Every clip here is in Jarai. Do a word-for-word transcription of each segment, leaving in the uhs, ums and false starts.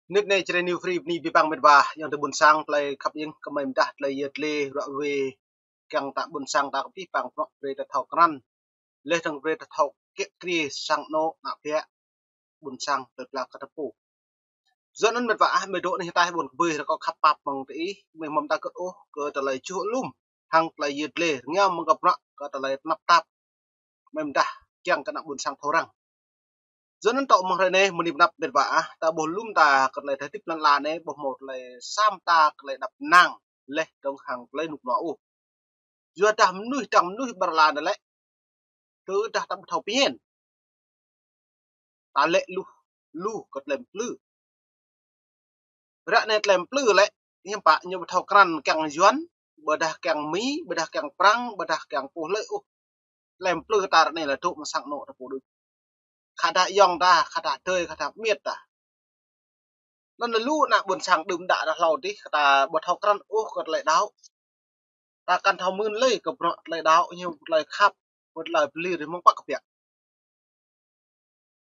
Nit anai Jrai New Free bơni abih bang met wa, ayŏng adơi ƀuôn sang, tơlơi khăp ing kơmơi mơdah, tơlơi yơr tơlơi ruă wê, kiăng ta ƀuôn sang ta kơ abih bang bruă brơi ta thâo krăn. Laih dơ̆ng brơi ta thâo kiă kriê sang anŏ ană bă ƀuôn sang plơi pla kơ ta pô. Yua anŭn met wa ah, mơi dŏ anih ataih ƀôn kơbơi rơkâo khăp pap mơ̆ng tơ ih, mơi mơ̆m ta kơ̆t ôh kơ tơlơi čuh lŏm hăng tơlơi yơr tơlơi rơngiao mơ̆ng kơ bruă kơ tơlơi tơnap tap. Mơi mơdah kiăng kơ ană ƀuôn sang thâo răng. Yua anŭn tŏ mơ̆ng hrơi anai mơni pơnăp met wa ah, ta ƀuh lŏm ta kơ tơlơi tơdip lŏn la anai, ƀuh hmâo tơlơi sam ta kơ tơlơi đăp năng laih dơ̆ng hăng tơlơi rơnŭk rơnua ôh. Yua dah mơnuih dăng mơnuih ƀơi lŏn la anai lĕ, tơdah ta ƀu thâo phiăn, ta lĕ luh, luh kơ tơlơi plư. Ră anai tơlơi plư lĕ, hiư̆m pă ñu ƀu thâo krăn kiăng Yuan, ƀôdah kiăng Mi, ƀôdah kiăng Prăng, ƀôdah kiăng pô hlơi ôh. Tơlơi plư ta ră anai lĕ dŏ mơ̆ng sang anŏ ta pô đôč. Khă dah ayŏng ta, khă dah adơi, khă dah amiêt ta. Anŭn lu ană ƀuôn sang đưm đă dah hlâo adih, ta ƀu thâo krăn ôh kơ tơlơi đaŏ. Ta kăn thâo mưn lơi kơ bruă tơlơi đaŏ, ñu tơlơi khăp, kơ tơlơi pơlir mơ̆ng pă kơ biă.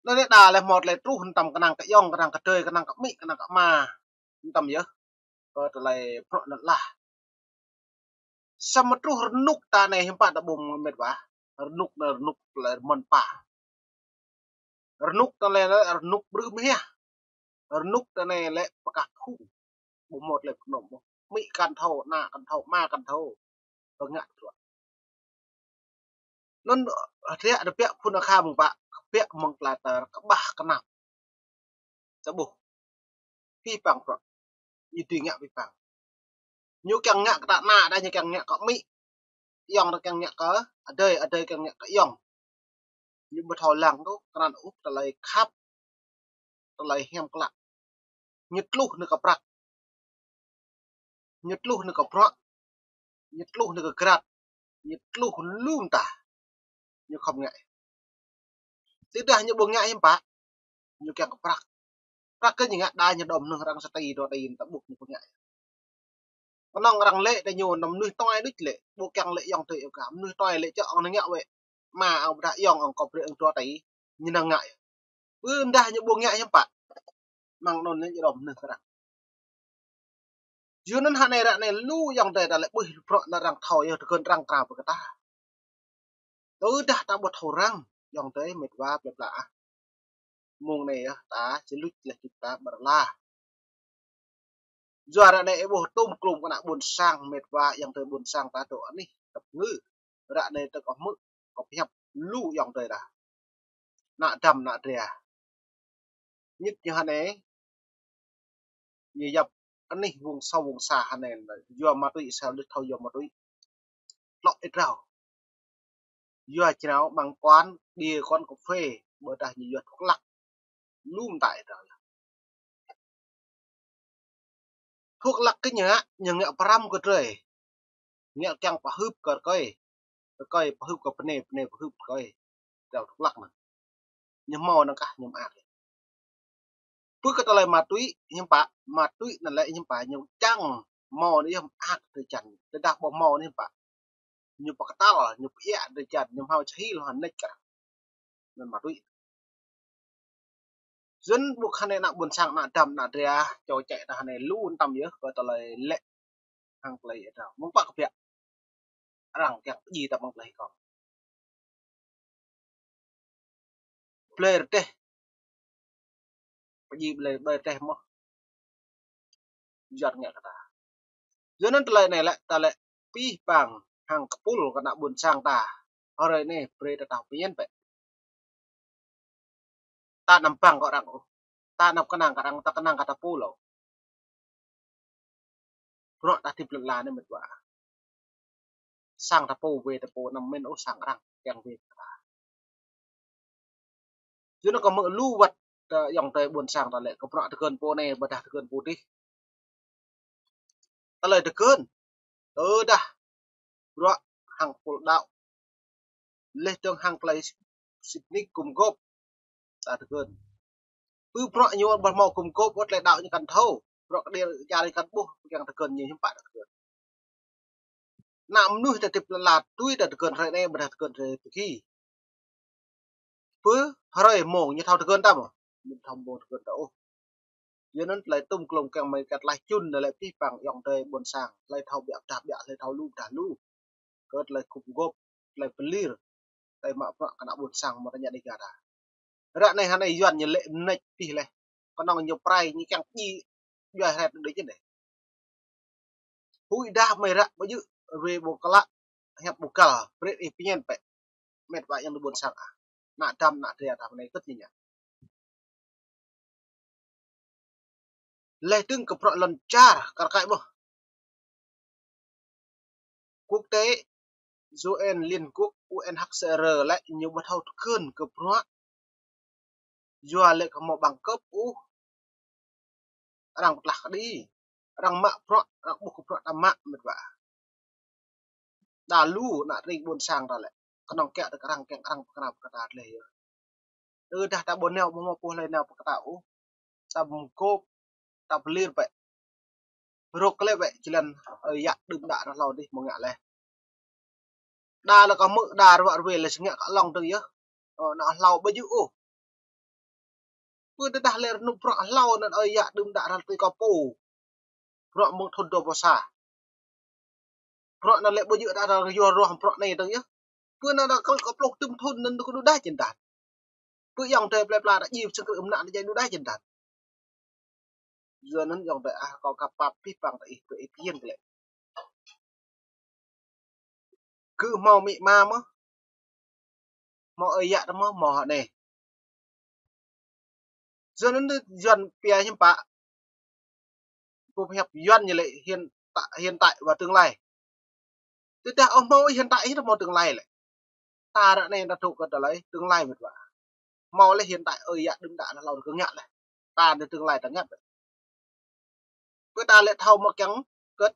Anŭn anai đa lĕ hmâo tơlơi truh, tơm kơnang kơ ayŏng, kơnang kơ adơi, kơnang kơ amĭ, kơnang kơ ama, tơm yơh kơ tơlơi bruă lŏn la. Samơ̆ truh rơnŭk ta anai hiư̆m pă ta ƀuh met wa, rơnŭk anai rơnŭk tơlơi rơmơn pa. Rơnŭk ta anai lĕ rơnŭk brưh mơhiah. Rơnŭk ta anai lĕ pơkah phung. Ƀu hmâo tơlơi pơnŏm ôh. Amĭ kăn thâo, ană kăn thâo, ama kăn thâo. Pơngă bruă. Anŭn hơdră tơbiă phun akha mơ̆ng pă, tơbiă mơ̆ng tơlơi tơkơƀah kơnap. Ta ƀuh abih bang bruă ñu dưi ngă abih bang. Ñu kiăng ngă kơ ta ană đa, ñu kiăng ngă kơ amĭ, ayŏng đa kiăng ngă kơ adơi, adơi kiăng ngă kơ ayŏng. Ñu ƀu thâo lăng ôh, krăn ôh tơlơi khăp, tơlơi hiam klă. Ñu tluh nao kơ prăk, ñu tluh nao kơ bruă, ñu tluh nao kơ grăt, ñu tluh lŏm ta. Ñu khŏm ngă. Tơdah ñu ƀu ngă hiư̆m pă, ñu kiăng kơ prăk. Prăk kơ ñu ngă đa ñu đom nơh arăng sa tỉ dua tỉ ta ƀuh ñu ƀu ngă. Kơnơ̆ng arăng lĕ tơ ñu năm mơnuih tuai đôč lĕ, ƀu kiăng lĕ ayŏng adơi ôh kơ, mơnuih tuai lĕ čŏ ong nao ngă wĕ. Ama ong ƀôdah ayŏng ong kơ brơi ong dua tỉ, ñu nao ngă. Ƀu dah ñu ƀu ngă hiư̆m pă. Mơ̆ng anŭn ñu đom nơh arăng. Yua anŭn hă anai ră anai lu ayŏng adơi ta lĕ ƀuh bruă anŭn arăng thâo yơh, tơgơ̆n arăng krao pơkă ta. Tơdah ta ƀu thâo răng, ayŏng adơi met wa plơi pla ah. Mơ̆ng anai yơh ta či luč laih čut ta ƀơi lŏn la. Yua ră anai ih ƀuh tôm klôm kơ ană ƀuôn sang met wa, ayŏng adơi ƀuôn sang ta dŏ anih tơpơngư. Ră anai tơ̆ kơ hmư̆, kơ pơhiăp lu ayŏng adơi ta. Ană đăm ană dra. Ñit ñu hă anai, ñu yap anih wŏng sâo wŏng sa hă anai, yua ma túy, sa lĕ thâo yua ma túy. Tlŏ ih drao. Yua jrao mơ̆ng quán bia, quán cà phê, ƀôdah ñu yua thuốc lắc. Lŏm ta ih drao. Thuốc lắc kơ ñu ngă, ñu ngă pơrăm kơ drơi. Ngă kiăng pơhưp kơ rơkơi. Rơkơi pơhưp kơ bơnai, bơnai pơhưp rơkơi. Drao thuốc lắc anŭn. Ñu hmâo anŭn kah ñu mơak. Pơ kơ tơlơi ma túy, hiư̆m pă, ma túy anŭn lĕ hiư̆m pă, ñu čang hmâo anŭn yơh mơak drơi jan. Tơdah ƀu hmâo anŭn hiư̆m pă. Ñu pơkơtăl, ñu pơiă drơi jan, ñu hmâo čơhil hơnĕč kơ arăng. Anŭn ma túy. Yua anŭn ƀuh hă anai ană ƀuôn sang, ană đăm, ană dra, čô čĕ ta hă anai lu tơm yơh kơ tơlơi lĕ hăng tơlơi ih drao. Mơ̆ng pă kơ biă. Arăng kiăng pơdjai ta mơ̆ng tơlơi kơ. Blơi rơdêh. Pơdjai blơi, blơi rơdêh mơ̆n. Yua ngă kơ ta. Yua anŭn tơlơi anai lĕ, ta lĕ abih bang hăng kơpul kơ ană ƀuôn sang ta. Hrơi anai brơi ta thâo phiăn bĕ. Ta anăm bang kơ arăng ôh. Ta anăm kơnang kơ arăng, ta kơnang kơ ta pô lŏ. Bruă ta hơdip lŏn la anai met wa. Sang ta pô, wê ta pô, anăm mĭn ôh sang arăng, kiăng wê ta. Yua anŭn kơ hmư̆ lu wơ̆t, ơ, ayŏng adơi ƀuôn sang ta lĕ, kơ bruă tơgơ̆n pô anai, ƀôdah tơgơ̆n pô adih. Tơlơi tơgơ̆n. Tơdah bruă hăng pul đaŏ. Laih dơ̆ng hăng tơlơi sĭt nik gum gôp. Ta tơgơ̆n. Pơ bruă ñu ƀu hmâo gum gôp, wơ̆t tơlơi đaŏ ñu kăn thâo. Bruă kơđi jari kăn ƀuh, kiăng tơgơ̆n ñu hiư̆m pă tơgơ̆n. Ană mơnuih ta hơdip lŏn la tui ta tơgơ̆n hrơi anai, ƀôdah tơgơ̆n hrơi pơgi. Pơ hrơi mông ñu thâo tơgơ̆n ta mơ̆. Ñu thâo mông tơgơ̆n ta ôh. Yua anŭn tơlơi tŭm klông kiăng mơi kơ tơlơi čun anai lĕ pih păng ayŏng adơi ƀôn sang, tơlơi thâo ƀiă pơdah ƀiă, tơlơi thâo lu pơdah lu. Kơ tơlơi kŭp gôp, tơlơi pơlir, tơlơi mă bruă kơ ană ƀôn sang mơ̆ tơña đĭ gah ta. Ră anai hơnai Yuan ñu lĕ mơneč pih laih. Kơnơ̆ng ñu prai ñu kiăng djai, djai hret đôč anai. Huĭ dah mơi ră ƀu djơ̆, rơwe ƀu klă, hiăp ƀu găl, brơi ih pơñen pĕ. Met wa ayŏng adơi ƀôn sang ah. Ană dăm, ană dra ta hơnai kơt ñu ñă. Laih dơ̆ng kơ bruă lŏn čar kar kaĭ ƀơh. Quốc tế, U N, Liên Quốc, U N H C R lĕ ñu ƀu thâo tơkơn kơ bruă. Yua lĕ kơ hmâo bằng cấp ôh. Arăng pơtlah kơđi. Arăng mă bruă, arăng ƀuh kơ bruă ta mă met wa. Đa lu ană tring ƀôn sang ta lĕ. Kơnơ̆ng kiăng tơ kơ arăng, kiăng arăng pơkra pơkra tơlơi yơh. Ơ dah ta ƀu nao ƀu hmâo pô hlơi nao pơkra ôh. Ta ƀơ̆ng gôp, ta pơlir pĕ. Rŏk lĕ pĕ, jơlan, ơ, yă đưm đă rơh hlâo dih mơ̆ ngă laih. Đa lĕ kơ mơ̆ đa ruă rơwe lĕ sơngă kơ lŏng dơ̆ng yơh. Ơ, ană hlâo ƀu djơ̆ ôh. Pơ tơdah lĕ rơnŭk bruă hlâo anŭn ơi yă đưm đă rơh tui kơ pô. Bruă mơ̆ng thŭn dua ƀôh sa. Bruă anŭn lĕ ƀu djơ̆ đa rơh yua ruah bruă anai dơ̆ng yơh. Pơ anŭn đa kơ kơ pluh tơm thŭn anŭn kơ đu đa jên đan. Pơ ayŏng adơi plơi pla đa djai sơngkrư̆ mơnă đa djai đu đa jên đan. Yua anŭn ayŏng adơi ah, kâo kăp pap pih păng ta ih, brơi ih pơhiăp glaĭ. Kơ hmâo amĭ ama mơ̆, hmâo ơi yă ta mơ̆, hmâo hă anai. Yua anŭn Yuan pia hiư̆m pă. Pô pơhiăp Yuan ñu lĕ hiện tại, hiện tại và tương lai. Tơdah ôh hmâo hiện tại ih ta hmâo tương lai lĕ. Ta ră anai ta dŏ kơ tơlơi tương lai met wa. Hmâo lĕ hiện tại ơi yă đưm đă rơh hlâo kơ ngă laih. Ta anai tương lai ta ngă. Pơ ta lĕ thâo mă kiăng kơ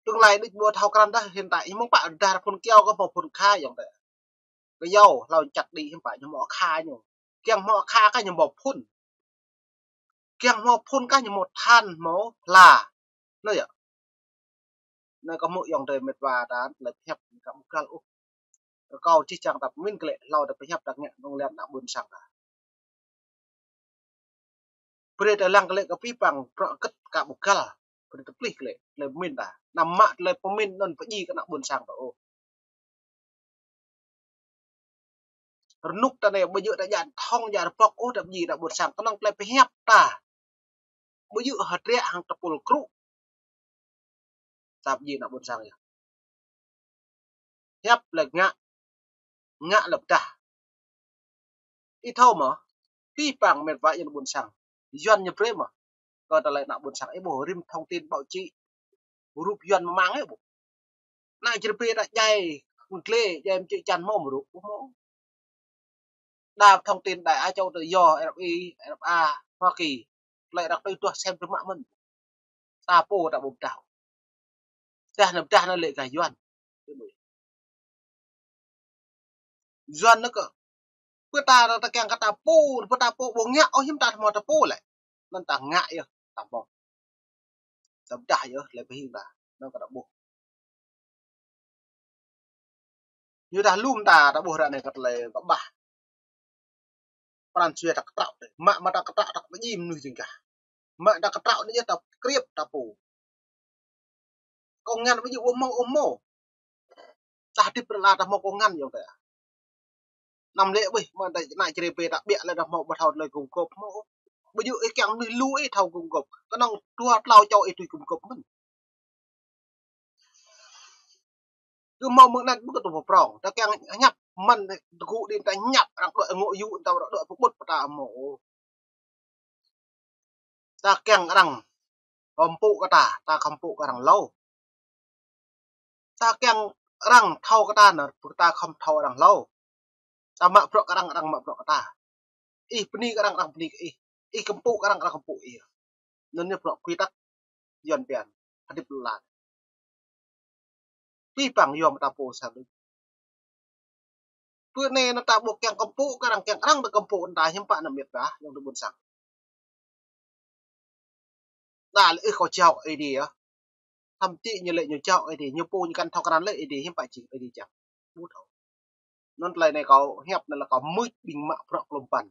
tương lai đôč ƀu thâo krăn dah hiện tại. Mơ̆ng pă dah phun kyâo kơ hmâo phun kha ayŏng adơi. Kơ yâo hlâo čăt đĭ hiư̆m pă ñu hmâo kha ñu. Kiăng hmâo kha kah ñu hmâo phun. Kiăng hmâo phun kah ñu hmâo than hmâo hla. Anŭn yơh. Anŭn kơ hmư̆ ayŏng adơi met wa ta, tơlơi pơhiăp kơ ƀu găl ôh. Rơkâo čih čang ta pơmĭn glaĭ, hlâo ta pơhiăp ta ngă nong lian ană ƀôn sang ta. Brơi ta lăng glaĭ kơ pih păng bruă kơt kơ ƀu găl. Brơi ta plih glaĭ, tơlơi pơmĭn ta. Anăm mă tơlơi pơmĭn anŭn pơdjai kơ ană ƀôn sang ta ôh. Rơnŭk ta anai ƀu djơ̆ ta djă thŏng djă rơbŏk ôh ta pơdjai ană ƀôn sang, kơnơ̆ng tơlơi pơhiăp ta. Ƀu djơ̆ hơdră hăng tơpul krŭ. Ta pơdjai ană ƀôn sang yơh. Hiăp lĕ ngă, ngă lĕ pơdah. Ih thâo mơ̆, pih păng met wa ayŏng adơi ƀôn sang. Yuan ñu brơi mơ̆. Kơ tơlơi ană ƀôn sang ih ƀuh rĭm thông tin báo chí. Rup Yuan mơ̆ng ih ƀuh. Ană Jrai pê ta djai, glai, djai mơčĕ čan hmâo mơ̆ rup, ƀuh hmâo. Đa thông tin Đại Á Châu tự do, R F I, R F A, Hoa Kỳ. Tơlơi đak tui tuah sem tơmă mơ̆n. Ta pô ta ƀu pơdah. Dah anŭn pơdah anŭn lĕ gah Yuan. Yuan anŭn kơ. Pơ ta, ta kiăng kơ ta pô, pơ ta pô ƀu ngă ôh hiư̆m ta hmâo ta pô lĕ. Anŭn ta ngă yơh, ta pô. Ta pơdah yơh, lĕ pơhing ta. Anŭn kơ ta ƀuh. Ñu dah lŏm ta, ta ƀuh ră anai kơ tơlơi ƀah ƀah. Pran jua ta kơtraŏ. Mă mă ta kơtraŏ ta pơdjai mơnuih jing gah. Mă ta kơtraŏ anai yơh ta kriăp ta pô. Kông ngăn ƀu djơ̆ ƀu hmâo ôh hmâo. Ta hơdip rơla ta hmâo kông ngăn ayŏng adơi. Anăm lĕ ƀuh, mă ta ană Jrai pê ta ƀiă lĕ ta hmâo ƀu thâo tơlơi gum gôp hmâo. Ƀu djơ̆ ih kiăng mơnuih lu ih thâo gum gôp. Kơnơ̆ng dua tlâo čô ih tui gum gôp mơ̆n. Kơ hmâo mơ̆ng anŭn ƀu kơ tŭ pơprong. Ta kiăng hiăp mơ̆n tơgŭ đĭ ta hiăp arăng đuaĭ ngŏ yŭ ta arăng đuaĭ pơƀut pơ ta hmâo. Ta kiăng arăng hơmpŭ kơ ta, ta khŏm pŭ kơ arăng hlâo. Ta kiăng arăng thâo kơ ta anŭn, ta khŏm thâo arăng hlâo. Ta mă bruă kơ arăng, arăng mă bruă kơ ta. Ih bơni kơ arăng, arăng bơni kơ ih. Ih kơmpŭ kơ arăng, arăng kơmpŭ ih. Anŭn yơh bruă quy tắc Yuan pian. Hơdip lăn. Pih păng yua mơta pô sa đôč. Pơ anai anŭn ta ƀu kiăng kơmpŭ kơ arăng, kiăng arăng ta kơmpŭ ta hiư̆m pă anŭn met wa, ayŏng adơi ƀôn sang. Đa lĕ ih kâo jao Ơi Adai yơh. Thậm chí ñu lĕ ñu jao Ơi Adai, ñu pô ñu kăn thâo krăn lĕ Ơi Adai hiư̆m pă jing Ơi Adai jao. Ƀu thâo. Anŭn tơlơi anai kâo hiăp anŭn lĕ kâo mưč ƀing mă bruă klôm păn.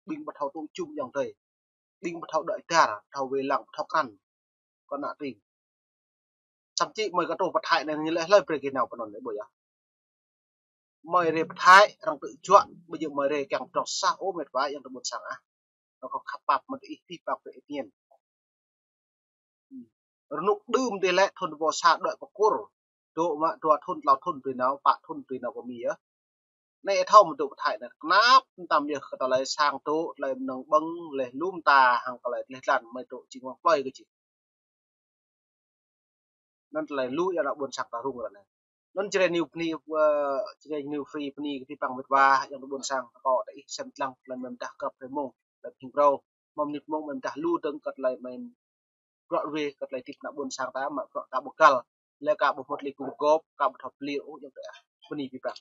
Ƀing ƀu thâo tŭ jum ayŏng adơi. Đing ƀu thâo đuaĭ dar, ƀu thâo wai lăng, ƀu thâo krăn. Kơ ană tring. Samơ̆ či mơi kơ truh pơ Thái anai ñu lĕ hlơi brơi kơ nao pơ anŭn lĕ ƀu yơh. Mơi rai pơ Thái, arăng tŭ juă, ƀu djơ̆ mơi rai kiăng pơdrŏng sah ôh mĕt wa, ayŏng adơi ƀôn sang ah. Anŭn kâo khăp pap mơ̆ng ih, pih pap brơi ih pơñen. Rơnŭk đưm tih lĕ thŭn dua rơbâo sa đuaĭ pơ Kur. Dŏ mă dua thŭn, klâo thŭn tui nao, pă thŭn tui nao pơ Mi yơh. Anai ih thâo mơ̆ dŏ pơ Thái anai. Kơnăp mơtam yơh kơ tơlơi sang dŏ, tơlơi mơnơ̆ng ƀơ̆ng, laih lu mơta hăng tơlơi laih lăn mơi dŏ jing wang plơi kơ jing. Anŭn tơlơi lu ayŏng adơi ƀôn sang ta rŭng ră anai. Anŭn Jrai News bơni, ơ, Jrai News Free bơni kơ abih bang mĕt wa, ayŏng adơi ƀôn sang, kâo ta ih sem lăng, tơlơi mơi mơdah krăp hrơi mông, tơlơi pơjing brâo, mơ̆ng mơnit mông mơi mơdah lu dơ̆ng kơ tơlơi mơi bruă ruai, kơ tơlơi hơdip ană ƀôn sang ta, mă bruă ta ƀu găl, lĕ ka ƀu hmâo tơlơi gum gôp, ka ƀu thâo pơlir ôh ayŏng adơi ah. Bơni abih bang.